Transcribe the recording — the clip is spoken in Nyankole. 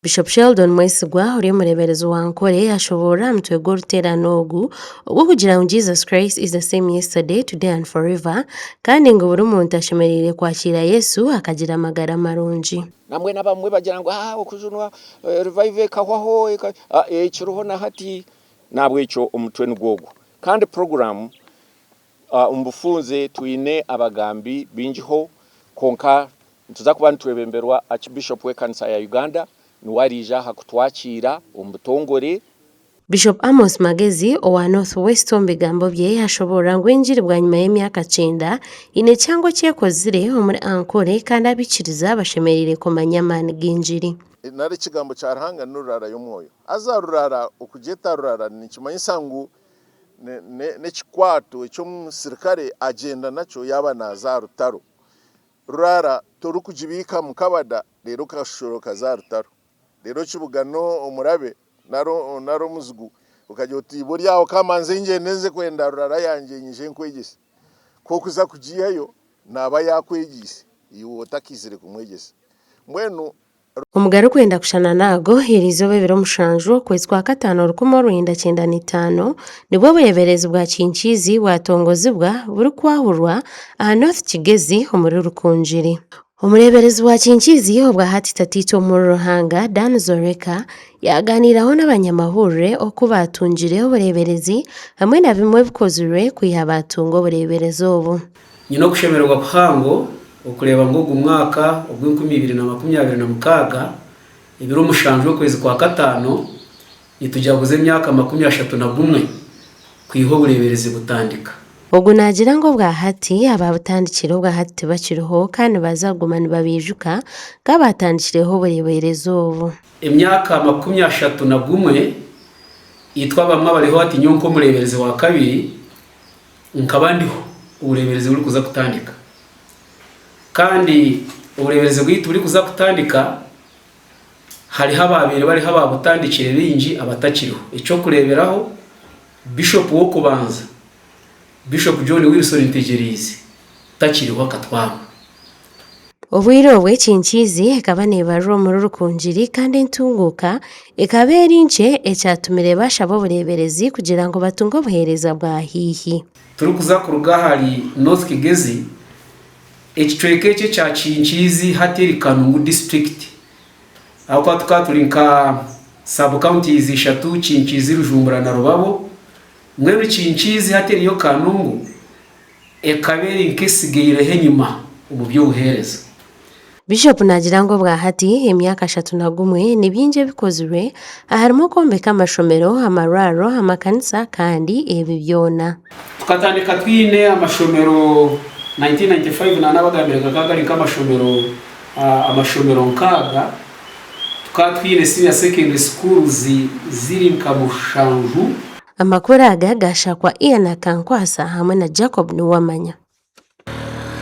Bishop Sheldon Mwesigwa ori omureeberezi wa Nkore ashoboorora aha mutwe gw'oruteerane ogu ogw'okugira ngu Jesus Christ is the same yesterday, today and forever kandi ngu buri muntu ashemereire kwakiira Yesu akagira amagara marungi. Nambwenu abamwe bagira ngu ah okujunwa revival ekahwaho ekiriho na hati. Nahabwekyo omutwe nigwo ogwo. Kandi puroguraamu omu bufunze twine abagambi baingiho kwonka nituza kuba nitwebemberwa Archbishop w'ekanisa ya Uganda niwe ariija aha kutwakiira omu butongore. Bishop Amos Magezi owa North West omu bigambo bye yashoboorora ngu engiri bwanyima y'emyaka kyenda haine kihango eki ekozire omuri Ankole kandi abaikiriza bashemereire kumanya amaani g'engiri. Nari ekigambo kya Ruhanga ni rurara y'omwoyo. Haza rurara, okugyeta rurara nikimanyisa ngu n'ekikwato eki omusirikare agyenda nakyo yaaba naaza aha rutaro. Rurara torikugibiika mu kabada reero okashushura okaza aha rutaro. Reero okibugana omurabe nari omuzigu okagira oti iwe ori aho ka mbanze ngyende nze kwenda rurara yangye nyije nkwegyese. Ku orikuza kugiihayo naaba yaakwegyeise iwe otakaizire kumwegyesa. Mbwenu. Omu garikwenda kushushana n'ago, eriizooba ebiro mushanju okwezi kwa kataano orukumi orwenda kyenda n'eitaano, nibwo obureeberezi bwa Kinkiizi bwatongozibwa burikwahurwa aha North Kigezi omuri Rukungiri. Omureeberezi wa Kinkiizi obwa hati Tataitwe omuri Ruhanga, Dan Zoreka, yaaganiiraho n'abanyamahurire oku baatungire obureeberezi hamwe na bimwe ebikozirwe kwiha baatunga obureeberezi obu. Nyine okushemererwa kuhango okureeba ngu ogu mwaka ogw'enkumi ibiri na 26, ebiro mushanju okwezi kwa kataano, nitujaguza emyaka 31 kwiha obureeberezi butandika. Ogu naagira ngu obwahati abaabutandikire obwahati tibakiriho kandi nibaza kuguma nibabaijuka nk'abaatandikireho obureeberezi obu. Emyaka 31, itwe abamwe abariho hati nyowe nk'omureeberezi wa kabiri, Nkaba ndiho obureeberezi burikuza kutandika. Kandi obureeberezi bwaitu burikuza kutandika, hariho abaabaire bariho abaabutandikire baingi abatakiriho. Eky'okureeberaho, Bishopu w'okubanza, Bishop John Wilson Ntegyereize, takiriho akatwarwa. Obwire obu ekinkiizi ekaba neebarira omuri Rukungiri kandi entunguuka ekaba eri nkye ekyatumire baashaba obureeberezi kugira ngu batunge obuheereza bwa haihi. Turikuza kuruga ahari North Kigezi, ekicweka eki ekya Kinkiizi hati eri Kanungu disiturikiti ahabw'okuba tukaba turi nka sub counties ishatu, Kinkiizi, Rujumbura na Rubabo. Mbwenu Kinkiizi hati eriyo Kanungu. Ekaba eri nk'etsigaireho enyima omu by'obuheereza. Bishop naagira ngu obwahati emyaka 31 ni bingi ebikozirwe aharimu okwombeka amashomero, amarwariro, amakanisa kandi ebi byona. Tukatandika twine amashomero 1995 nanabagambire gakaba gari nk'amashomero amashomero nkaaga tukaba twine senior secondary schools ziri nka mushanju. Amakuru aga gaashakwa Ian Akankwasa hamwe na Jacob Nuwamanya.